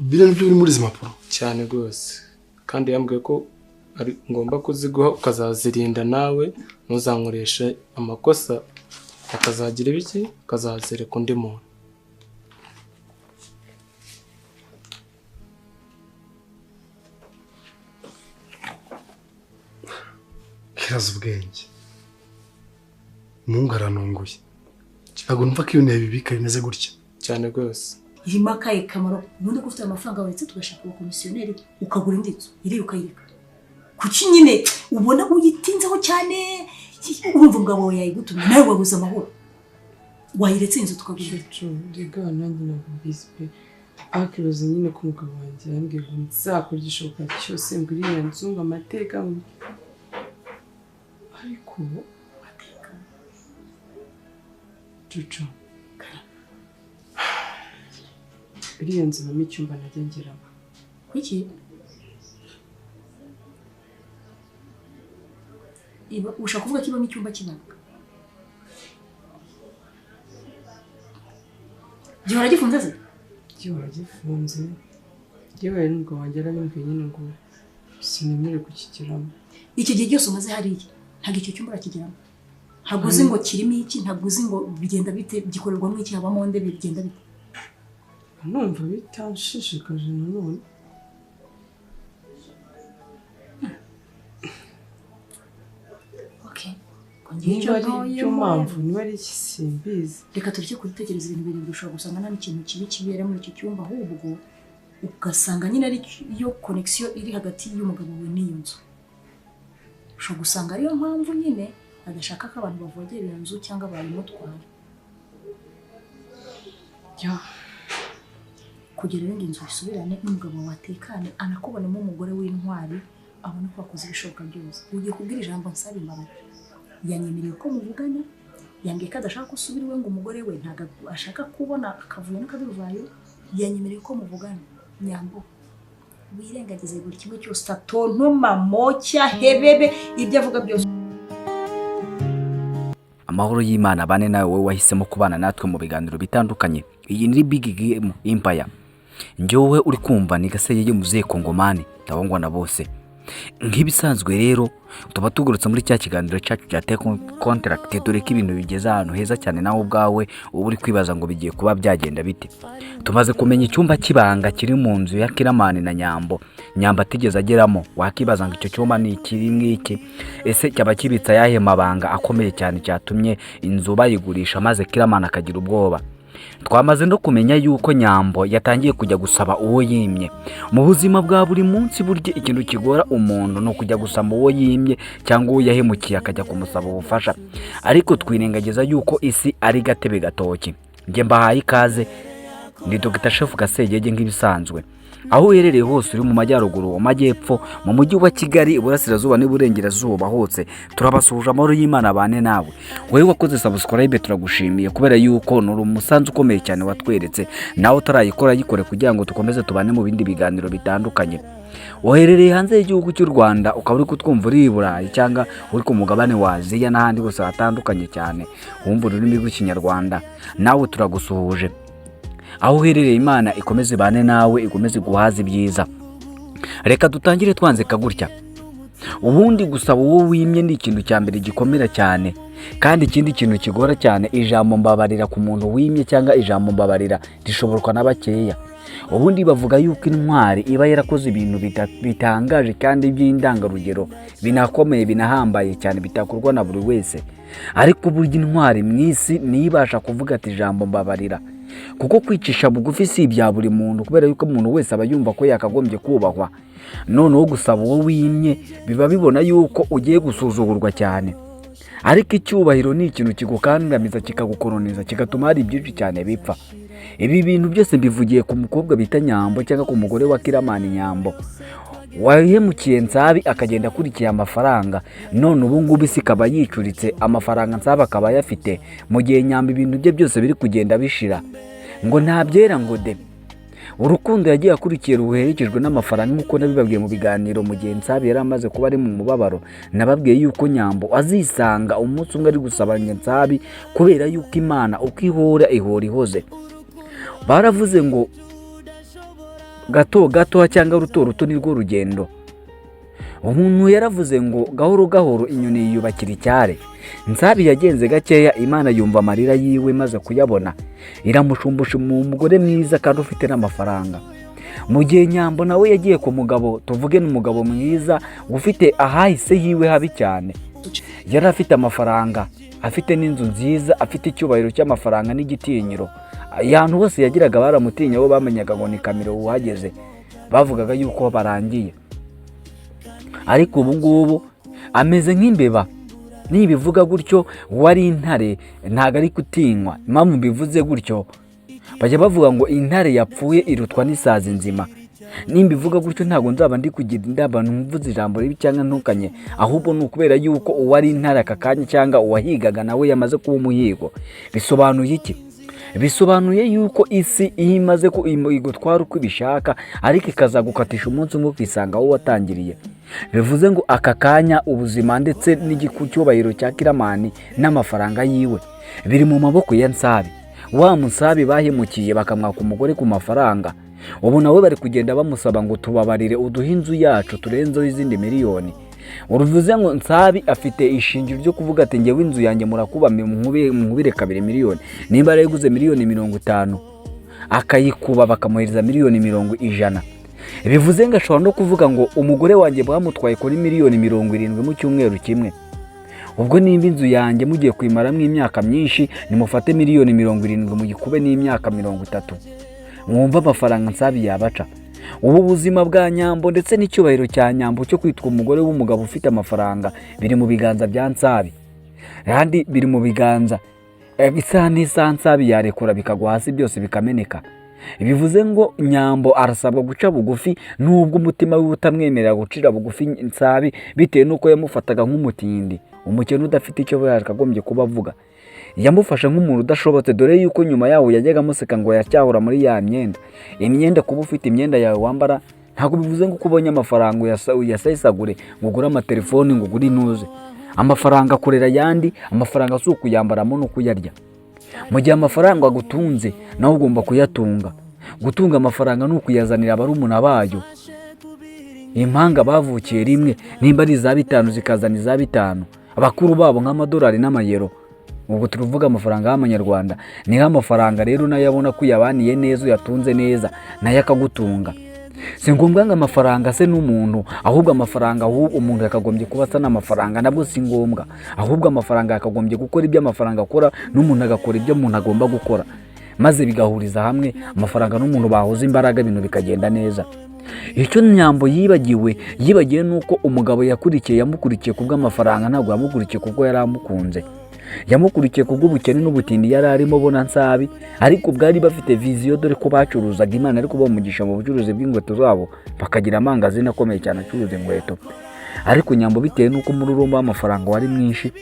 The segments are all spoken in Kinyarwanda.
Biriya nibyo biri muri izi mpapuro? Cyane rwose, kandi yambwiye ko ari ngomba kuziguha ukazazirinda, nawe ntuzankoreshe amakosa akazagira ibiki, akazazereka undi muntu. Kiraza ubwenge. Mungu aranunguye. Ntabwo numva ko ibintu yabibika bimeze gutya. Cyane rwose. Irimo akahe kamaro? Ubundi ko ufite amafaranga waretse tugashaka abakomisiyoneri ukagura indi nzu iriya ukayireka. Kuki nyine ubona uyitinzeho cyane, urumva umugabo wawe yayigutumye nawe wabuze amahoro, wayiretse inzu tukagura indi. Cucu, rega nanjye ntabwo mbizi pe. Akibaza nyine ko umugabo wanjye yambwiye ngo nzakora igishoboka cyose ngo iriya nzu ngo amateka ngo, ariko Cucu, iriya nzu ibamo icyumba najya ngeramo. Kuki? Ushaka kuvuga ko ibamo icyumba cy'ibanga? Gihora gifunze se? Gihora gifunze. Yewe n'umugabo wanjye yarabimbwiye nyine ngo sinemere kukigeramo. Icyo gihe cyose umaze hariya ntabwo icyo cyumba urakigeramo. Ntabwo uzi ngo kirimo iki, ntabwo uzi ngo bigenda bite, gikorerwamo iki, habamo nde, bigenda bite. Numva bitanshishikaje nanone. Okay. Niba ari byo mpamvu, niba ari iki simbizi. Reka tureke kubitekereza ibintu birebire, ushobora gusanga nta n'ikintu kibi kibera muri icyo cyumba, ahubwo ugasanga nyine ari yo connection iri hagati y'umugabo wawe n'iyo nzu. Ushobora gusanga ariyo mpamvu nyine adashaka ko abantu bavogera iyo nzu cyangwa bayimutwara. Kugira ngo inzu isubirane n'umugabo wawe atekane, anakubonemo umugore w'intwari, abone ko wakoze ibishoboka byose. Ugiye kubwira ijambo nsaba imbabazi. Yanyemereye ko muvugana, yambwiye ko adashaka ko usubira iwe ngo umugore we ntabwo ashaka kubona akavuyo n'akaduruvayo, yanyemereye ko muvugana. Nyambo, wirengagize buri kimwe cyose, atontoma mocya hebebe ibyo avuga byose. Amahoro y'Imana bane nawe wowe wahisemo kubana natwe mu biganiro bitandukanye. Iyi ni Big Game Empire. Njyewe uri kumva ni Gaseyeye Muzehe Kongomani, ndabongwa na bose. Nk'ibisanzwe rero tuba tugurutse muri cya kiganiro cyacu cya Take Contract, dore ko ibintu bigeze ahantu heza cyane, nawe ubwawe uba uri kwibaza ngo bigiye kuba byagenda bite. Tumaze kumenya icyumba cy'ibanga kiri mu nzu ya Kiramani na Nyambo. Nyambo atigeze ageramo, wakibaza ngo icyo cyumba ni ikiri ngiki, ese cyaba kibitse ayahe mabanga akomeye cyane cyatumye inzu bayigurisha maze Kiramani akagira ubwoba. Twamaze no kumenya yuko Nyambo yatangiye kujya gusaba uwo yimye. Mu buzima bwa buri munsi burya ikintu kigora umuntu ni ukujya gusaba uwo yimye cyangwa uwo yahemukiye akajya kumusaba ubufasha. Ariko twirengagiza yuko isi ari gatebe gatoki. Njye mbahaye ikaze, ni Dr Chef Gasegege nk'ibisanzwe. Aho uherereye hose, uri mu majyaruguru, mu majyepfo, mu mujyi wa Kigali, iburasirazuba n'iburengerazuba hose, turabasuhuje amahoro y'Imana bane nawe. Wowe wakoze subscribe turagushimiye kubera yuko nuri umusanzu ukomeye cyane watweretse. Nawe utarayikora yikore kugira ngo dukomeze tubane mu bindi biganiro bitandukanye. Uherereye hanze y'igihugu cy'u Rwanda ukaba uri kutwumva uri i Burayi cyangwa uri ku mugabane wa Aziya n'ahandi hose hatandukanye cyane wumva ururimi rw'Ikinyarwanda, nawe turagusuhuje. Aho uherereye Imana ikomeze ibane nawe, ikomeze guhaza ibyiza. Reka dutangire twanzika gutya. Ubundi gusaba uwo wimye ni ikintu cya mbere gikomera cyane, kandi ikindi kintu kigora cyane, ijambo mbabarira ku muntu wimye cyangwa ijambo mbabarira rishoborwa na bakeya. Ubundi bavuga yuko intwari iba yarakoze ibintu bitangaje kandi by'indangarugero, binakomeye, binahambaye cyane, bitakorwa na buri wese. Ariko burya intwari mu isi ntibasha kuvuga ati ijambo mbabarira, kuko kwicisha bugufi si ibya buri muntu, kubera yuko umuntu wese aba yumva ko yakagombye kubahwa. Noneho gusaba uwo wimye biba bibona yuko ugiye gusuzugurwa cyane. Ariko icyubahiro ni ikintu kigukandamiza, kikagukoroniza, kigatuma hari byinshi cyane bipfa. Ibi bintu byose mbivugiye ku mukobwa bita Nyambo cyangwa ku mugore wa Kiramani Nyambo wahemukiye Nsabi akagenda akurikiye amafaranga, none ubu ngubu isi ikaba yicuritse, amafaranga Nsabi akaba ayafite, mu gihe Nyambo ibintu bye byose biri kugenda bishira ngo ntabyera ngo de. Urukundo yagiye akurikiye ruherekejwe n'amafaranga, nk'uko nabibabwiye mu biganiro mu gihe Nsabi yari amaze kuba ari mu mubabaro. Nababwiye yuko Nyambo azisanga umunsi umwe ari gusaba Nsabi, kubera yuko Imana uko ihora ihora ihoze. Baravuze ngo Gato gato cyangwa ruto ruto nirwo rugendo. Umuntu yaravuze ngo gahoro gahoro inyoni yiyubakira icyare. Nsabi yagenze gakeya, Imana yumva amarira yiwe, maze kuyabona iramushumbusha mu mugore mwiza kandi ufite n'amafaranga. Mu gihe Nyambo nawe yagiye ku mugabo, tuvuge ni umugabo mwiza ufite ahahise yiwe habi cyane. Yari afite amafaranga, afite n'inzu nziza, afite icyubahiro cy'amafaranga n'igitinyiro. Ahantu hose yagiraga baramutinya, bo bamenyaga ngo ni Kamiro uhageze, bavugaga yuko barangiye. Ariko ubu ngubu ameze nk'imbeba. Nibivuga gutyo, wari intare ntabwo ari gutinywa. Impamvu mbivuze gutyo, bajya bavuga ngo intare yapfuye irutwa n'isazi nzima. Nimba ivuga gutyo, ntabwo nzaba ndi kugira indaba mvuze ijambo ribi cyangwa ntukanye, ahubwo ni ukubera yuko uwari intare aka kanya cyangwa uwahigaga nawe yamaze kuba umuhigo. Bisobanuye iki? Bisobanuye yuko isi iyo imaze igutwara uko ibishaka, ariko ikazagukatisha umunsi umwe ukisanga aho watangiriye. Bivuze ngo aka kanya ubuzima ndetse n'icyubahiro cya Kiramani n'amafaranga yiwe biri mu maboko ya Nsabi, wa Musabi bahemukiye bakamwaka umugore ku mafaranga. Ubu nawe bari kugenda bamusaba ngo tubabarire, uduhe inzu yacu turenzeho izindi miliyoni. Uruvuze ngo Nsabi afite ishingiro ryo kuvuga ati ngewe inzu yanjye murakuba nkubire kabiri miliyoni. Nimba yarayiguze miliyoni 50, akayikuba bakamuhereza miliyoni 100, bivuze ngo ashobora no kuvuga ngo umugore wanjye bamutwaye kuri miliyoni 70 mu cyumweru kimwe. Ubwo nimba inzu yanjye mugiye kuyimaramo imyaka myinshi, nimufate miliyoni 70 muyikube n'imyaka 30, mwumve amafaranga Nsabi yabaca. Ubu buzima bwa Nyambo ndetse n'icyubahiro cya Nyambo cyo kwitwa umugore w'umugabo ufite amafaranga biri mu biganza bya Nsabi, kandi biri mu biganza isaha n'isaha Nsabi yarekura bikagwa hasi byose bikameneka. Bivuze ngo Nyambo arasabwa guca bugufi, nubwo umutima we utamwemerera gucira bugufi Nsabi, bitewe n'uko yamufataga nk'umutindi, umukene udafite icyo yakagombye kuba avuga. Yamufashe nk'umuntu udashobotse, dore yuko nyuma yaho yajyaga amuseka ngo yacyahora muri ya myenda. Imyenda, kuba ufite imyenda yawe wambara ntabwo bivuze ngo uko ubonye amafaranga uyasesagure, ngo ugure amatelefoni, ngo ugure intuze. Amafaranga akorera ayandi. Amafaranga si ukuyambaramo, ni ukuyarya. Mu gihe amafaranga agutunze, nawe ugomba kuyatunga. Gutunga amafaranga ni ukuyazanira barumuna bayo, impanga bavukiye rimwe, nimba ari iza bitanu zikazana iza bitanu, abakuru babo nk'amadolari n'amayero. Ubwo turuvuga amafaranga y'amanyarwanda. Niho amafaranga rero nayo abona ko uyabaniye neza, uyatunze neza, nayo akagutunga. Si ngombwa ngo amafaranga ase n'umuntu, ahubwo amafaranga, ahubwo umuntu yakagombye kuba asa n'amafaranga, nabwo si ngombwa. Ahubwo amafaranga yakagombye gukora ibyo amafaranga akora, n'umuntu agakora ibyo umuntu agomba gukora, maze bigahuriza hamwe. Amafaranga n'umuntu bahuza imbaraga, ibintu bikagenda neza. Icyo Nyambo yibagiwe ni uko umugabo yakurikiye yamukurikiye kubw'amafaranga, ntabwo yamukurikiye kuko yari amukunze. Yamukurikiye kubw'ubukene n'ubutindi yari arimo bona Nsabi, ariko bwari bafite vision, dore ko bacuruzaga. Imana ariko bamugisha mu bucuruzi bw'inkweto zabo, bakagira amangazini akomeye cyane acuruza inkweto. Ariko Nyambo, bitewe n'uko umururumba w'amafaranga wari mwinshi,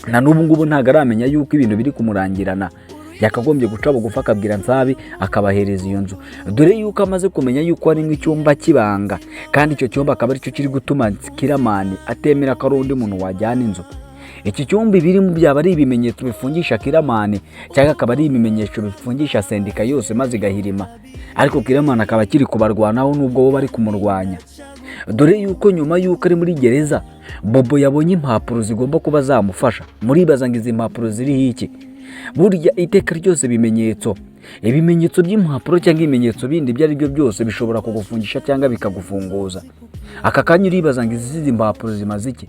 na n'ubu ngubu ntabwo aramenya yuko ibintu biri kumurangirana. Yakagombye guca bugufi akabwira Nsabi akabahereza iyo nzu, dore yuko amaze kumenya yuko harimo icyumba cy'ibanga, kandi icyo cyumba akaba aricyo kiri gutuma Kiramani atemera ko ari undi muntu wajyana inzu. Iki cyumba ibirimo byaba ari ibimenyetso bifungisha Kiramani, cyangwa akaba ari ibimenyetso bifungisha sendika yose maze igahirima. Ariko Kiramani akaba akiri kubarwanaho nubwo bo bari kumurwanya, dore yuko nyuma yuko ari muri gereza Bobo yabonye impapuro zigomba kuba zamufasha. Muribaza ngo izi mpapuro ziriho iki? Burya iteka ryose ibimenyetso by'impapuro cyangwa ibimenyetso bindi ibyo ari byo byose bishobora kugufungisha cyangwa bikagufunguza. Aka kanya uribaza ngo izi mpapuro zimaze iki?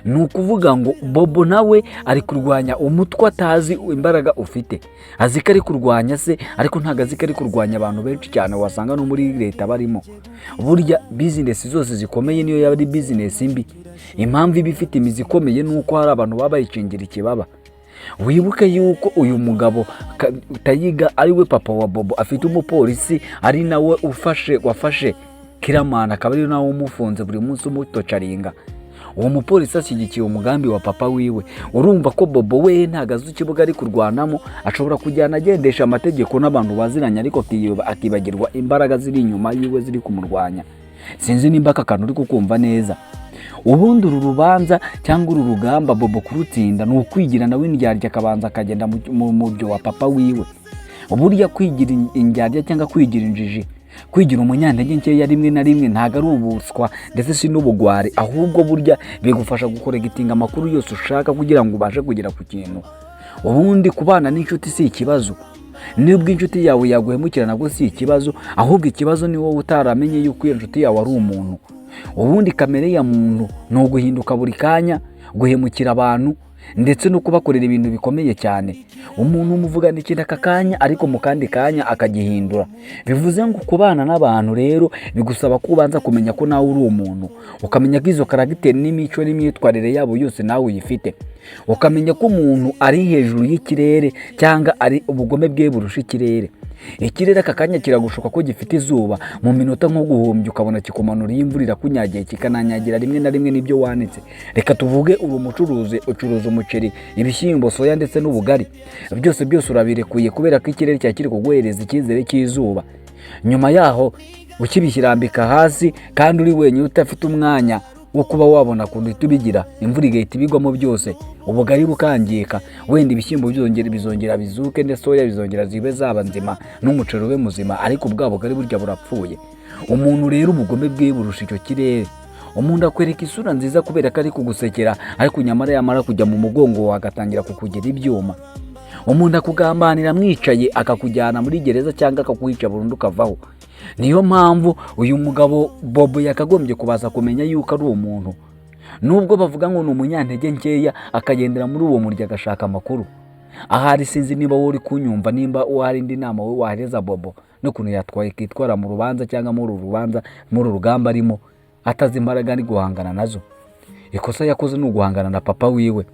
Ni ukuvuga ngo Bobo nawe ari kurwanya umutwe atazi imbaraga ufite. Azi ko ari kurwanya se, ariko ntabwo azi ko ari kurwanya abantu benshi cyane, wasanga no muri leta barimo. Burya bizinesi zose zikomeye, niyo yaba ari bizinesi mbi, impamvu iba ifite imizi ikomeye ni uko hari abantu baba bayikingira ikibaba. Wibuke yuko uyu mugabo Tayiga, ari we papa wa Bobo, afite umupolisi ari nawe ufashe wafashe Kiramana, akaba ari nawe umufunze buri munsi umutocaringa. Uwo mupolisi ashyigikiye umugambi wa papa wiwe. Urumva ko Bobo we ntabwo azi ikibuga ari kurwanamo. Ashobora kujyana agendesha amategeko n'abantu baziranye, ariko akibagirwa imbaraga ziri inyuma yiwe ziri kumurwanya. Sinzi nimba aka kantu uri kukumva neza. Ubundi uru rubanza cyangwa uru rugamba Bobo kurutsinda ni ukwigira nawe indyarya, akabanza akagenda mu muryo wa papa wiwe. Burya kwigira indyarya cyangwa kwigira injiji Kwigira umunyantege nkeya rimwe na rimwe ntabwo ari ubuswa, ndetse si n'ubugwari, ahubwo burya bigufasha gucollectinga amakuru yose ushaka kugira ngo ubashe kugera ku kintu. Ubundi kubana n'inshuti si ikibazo, nubwo inshuti yawe yaguhemukira nabwo si ikibazo, ahubwo ikibazo ni wowe utaramenye yuko iyo nshuti yawe ari umuntu. Ubundi kamere ya muntu ni uguhinduka buri kanya, guhemukira abantu ndetse no kubakorera ibintu bikomeye cyane. Umuntu umuvugana ikintu aka kanya, ariko mu kandi kanya akagihindura. Bivuze ngo kubana n'abantu rero bigusaba ko ubanza kumenya ko nawe uri umuntu, ukamenya ko izo caractère n'imico n'imyitwarire yabo yose nawe uyifite, ukamenya ko umuntu ari hejuru y'ikirere cyangwa ari ubugome bwe burusha ikirere. Ikirere aka kanya kiragushuka ko gifite izuba, mu minota nko guhumbya ukabona kikumanura imvura irakunyagiye, kikananyagira rimwe na rimwe n'ibyo wanitse. Reka tuvuge uri umucuruzi, ucuruza umuceri, ibishyimbo, soya ndetse n'ubugari, byose byose urabirekuye kubera ko ikirere cyari kiri kuguhereza icyizere cy'izuba. Nyuma yaho ukibishyirambika hasi kandi uri wenyine, udafite umwanya wo kuba wabona ukuntu uhita ubigira, imvura igahita ibigwamo byose, ubugari bukangika. Wenda ibishyimbo bizongera bizuke, ndetse soya bizongera zibe zaba nzima n'umuceri ube muzima, ariko bwa bugari burya burapfuye. Umuntu rero ubugome bwe burusha icyo kirere. Umuntu akwereka isura nziza kubera ko ari kugusekera, ariko nyamara yamara kujya mu mugongo wawe agatangira kukugira ibyuma. Umuntu akugambanira mwicaye, akakujyana muri gereza cyangwa akakwica burundu ukavaho. Niyo mpamvu uyu mugabo Bobo yakagombye kubaza kumenya yuko ari umuntu, nubwo bavuga ngo ni umunyantege nkeya, akagendera muri uwo murya agashaka amakuru. Ahari sinzi niba wowe uri kunyumva, nimba hari indi nama wowe wahereza Bobo n'ukuntu yatwaye kitwara mu rubanza cyangwa muri uru rubanza, muri uru rugamba arimo atazi imbaraga ari guhangana nazo. Ikosa yakoze ni uguhangana na papa wiwe.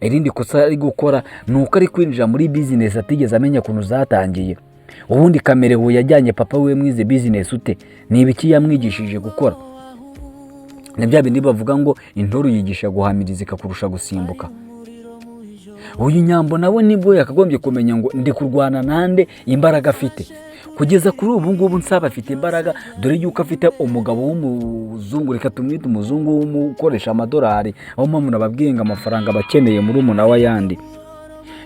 Irindi kosa ari gukora ni uko ari kwinjira muri business atigeze amenya ukuntu zatangiye. Ubundi Kamerehu yajyanye papa we mwize business ute? Ni ibiki yamwigishije gukora? Ni bya bindi bavuga ngo intore uyigisha guhamiriza ikakurusha gusimbuka. Uyu Nyambo nawe nibwo yakagombye kumenya ngo ndi kurwana nande, imbaraga afite kugeza kuri ubu ngubu. Nsaba afite imbaraga, dore yuko afite umugabo w'umuzungu, reka tumwite umuzungu w'umukoresha amadolari, aho mpamvu nababwiye ngo amafaranga aba akeneye muri umuna w'ayandi.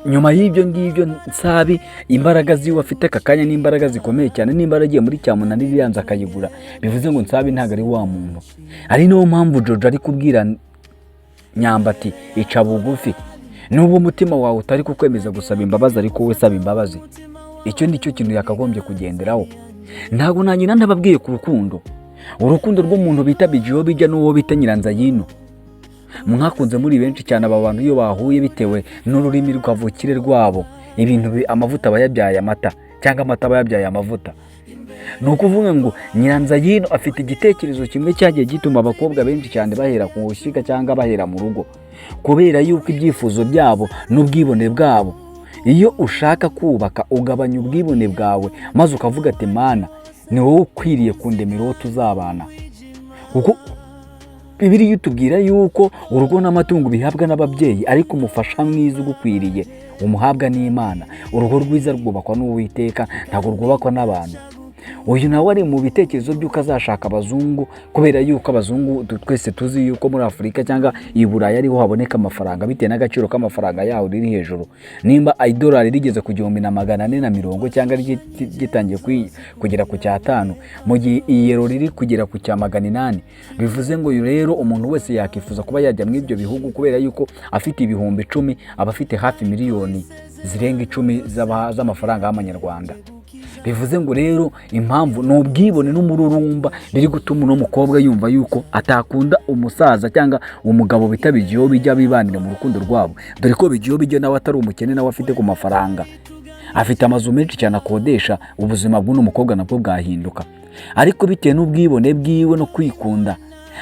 Nyuma y'ibyo ngibyo, Nsabi imbaraga ziwe afite aka kanya ni imbaraga zikomeye cyane. Nimba yaragiye muri cyamunara iriya nzu akayigura, bivuze ngo Nsabi ntabwo ari wa muntu. Ari niyo mpamvu Jojo ari kubwira Nyamba ati: "Ica bugufi, nubwo umutima wawe utari kukwemeza gusaba imbabazi, ariko wowe saba imbabazi." Icyo ni cyo kintu yakagombye kugenderaho. Ntabwo nanyina ntababwiye ku rukundo, urukundo rw'umuntu bita Bijiyo bijya n'uwo bita Nyiranzayino. Mwakunze muri benshi cyane. Aba bantu iyo bahuye, bitewe n'ururimi rwavukire rwabo, ibintu amavuta aba yabyaye amata cyangwa amata aba yabyaye amavuta. Ni ukuvuga ngo Nyiranzayino afite igitekerezo kimwe cyagiye gituma abakobwa benshi cyane bahera ku bushyiga cyangwa bahera mu rugo, kubera yuko ibyifuzo byabo n'ubwibone bwabo. Iyo ushaka kubaka ugabanya ubwibone bwawe, maze ukavuga ati: "Mana, ni wowe ukwiriye kundemera uwo tuzabana," kuko Bibiliya itubwira yuko urugo n'amatungo bihabwa n'ababyeyi, ariko umufasha mwiza ugukwiriye umuhabwa n'Imana. Urugo rwiza rwubakwa n'Uwiteka, ntabwo rwubakwa n'abantu. Uyu nawe ari mu bitekerezo by'uko azashaka abazungu, kubera yuko abazungu twese tuzi yuko muri Afurika cyangwa i Burayi ariho haboneka amafaranga, bitewe n'agaciro k'amafaranga yaho riri hejuru. Nimba idolari rigeze ku 1440 cyangwa gitangiye kugera ku cyatanu, mu gihe iyero riri kugera ku cya 800, bivuze ngo uyu rero umuntu wese yakifuza kuba yajya muri ibyo bihugu, kubera yuko afite 10,000 aba afite hafi miliyoni zirenga 10 z'amafaranga y'amanyarwanda. Bivuze ngo rero impamvu ni ubwibone n'umururumba biri gutuma uno mukobwa yumva yuko atakunda umusaza cyangwa umugabo bita Bigiyo bijya bibanira mu rukundo rwabo, dore ko Bigiyo bijya nawe atari umukene, nawe afite ku mafaranga, afite amazu menshi cyane akodesha. Ubuzima bw'uno mukobwa nabwo bwahinduka, ariko bitewe n'ubwibone bwiwe no kwikunda,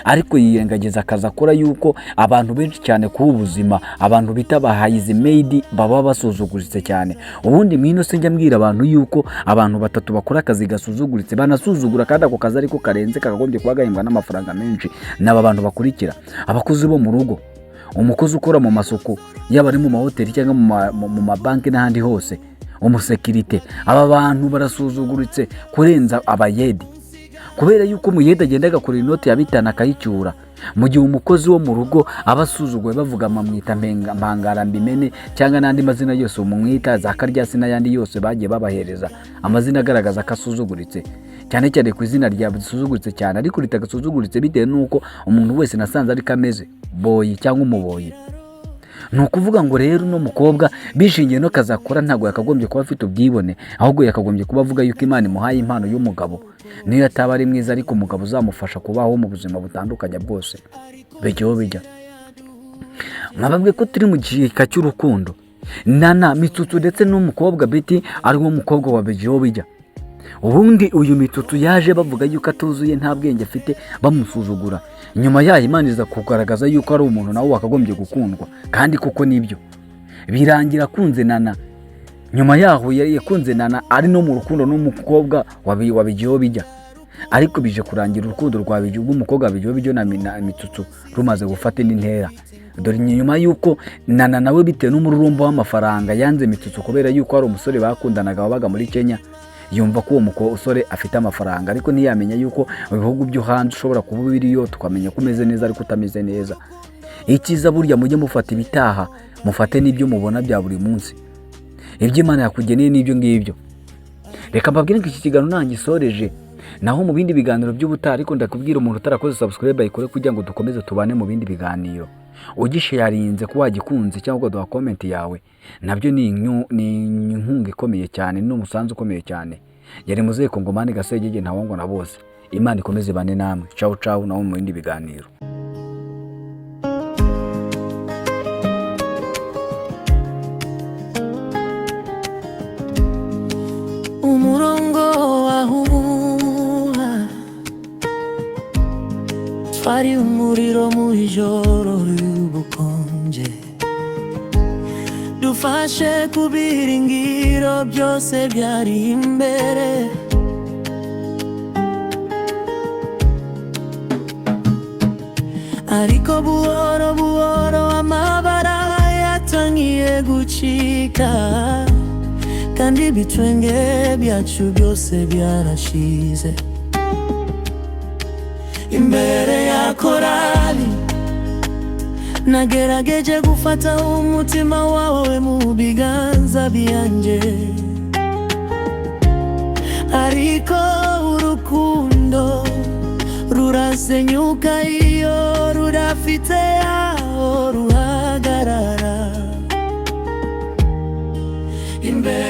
ariko yirengagiza akazi akora, yuko abantu benshi cyane kuba ubuzima abantu bita ba housemaid baba basuzuguritse cyane. Ubundi mwino sinjya mbwira abantu yuko abantu batatu bakora akazi gasuzuguritse banasuzugura, kandi ako kazi ariko karenze kakagombye kuba gahembwa n'amafaranga menshi, ni aba bantu bakurikira: abakozi bo mu rugo, umukozi ukora mu masuku, yaba ari mu mahoteli cyangwa mu mabanki n'ahandi hose, umusekirite. Aba bantu barasuzuguritse kurenza abayedi, kubera yuko umuyede agenda agakora inoti ya 5 akayicyura, mu gihe umukozi wo mu rugo aba asuzuguwe, bavuga bamwita mpangara mbimene cyangwa n'andi mazina yose umwita, za karyasi n'ayandi yose bagiye babahereza amazina agaragaza ko asuzuguritse. Cyane cyane ku izina ryawe risuzuguritse cyane, ariko ritagasuzuguritse bitewe n'uko umuntu wese nasanze ariko ameze boyi cyangwa umuboyi. Ni ukuvuga ngo rero uno mukobwa bishingiye no kazakora, ntabwo yakagombye kuba afite ubwibone, ahubwo yakagombye kuba avuga yuko Imana imuhaye impano y'umugabo, niyo ataba ari mwiza ariko umugabo uzamufasha kubaho mu buzima butandukanye bwose. Bijyaho bijya mwababwe ko turi mu gika cy'urukundo. Nana Mitsutsu ndetse n'umukobwa Betty, ari wo mukobwa wa Bijyaho bijya. Ubundi uyu Mitsutsu yaje bavuga yuko atuzuye, nta bwenge afite, bamusuzugura. Nyuma yaho Imana iza kugaragaza yuko ari umuntu nawe wakagombye gukundwa, kandi kuko nibyo birangira akunze Nana. Nyuma yaho yari yakunze Nana, ari no mu rukundo n'umukobwa wa Bijyaho bijya, ariko bije kurangira urukundo rwa Bijyaho, rw'umukobwa wa Bijyaho bijya na Mitsutsu rumaze gufata indi ntera. Dore nyuma y'uko Nana nawe bitewe n'umururumba w'amafaranga yanze Mitsutsu kubera yuko hari umusore bakundanaga wabaga muri Kenya, yumva ko uwo musore afite amafaranga, ariko ntiyamenya yuko mu bihugu byo hanze ushobora kuba ubiriyo tukamenya ko umeze neza ariko utameze neza. Icyiza burya mujye mufata ibitaha, mufate n'ibyo mubona bya buri munsi, ibyo Imana yakugeneye n'ibyo ngibyo. Reka mbabwire ngo iki kiganiro ntangisoreje, naho mu bindi biganiro by'ubutaha. Ariko ndakubwira, umuntu utarakoze subscribe ayikore kugira ngo dukomeze tubane mu bindi biganiro. Ugisharinze ko wagikunze cyangwa ukaduha comment yawe, nabyo ni inkunga ikomeye cyane, ni umusanzu ukomeye cyane. Yari muzehe Kongomani Gasegege, ntawangwa na bose. Imana ikomeze ibane namwe. Ciao ciao, naho mu bindi biganiro. Umurongo wahuha twari umuriro mu ijoro ry'ubukonje, dufashe ku biringiro byose byari imbere. Ariko buhoro buhoro amabara yatangiye gucika, kandi ibitwenge byacu byose byarashize. Imbere ya korali nagerageje gufata umutima wawe mu biganza byanjye, ariko urukundo rurasenyuka iyo rudafite aho ruhagarara. Imbere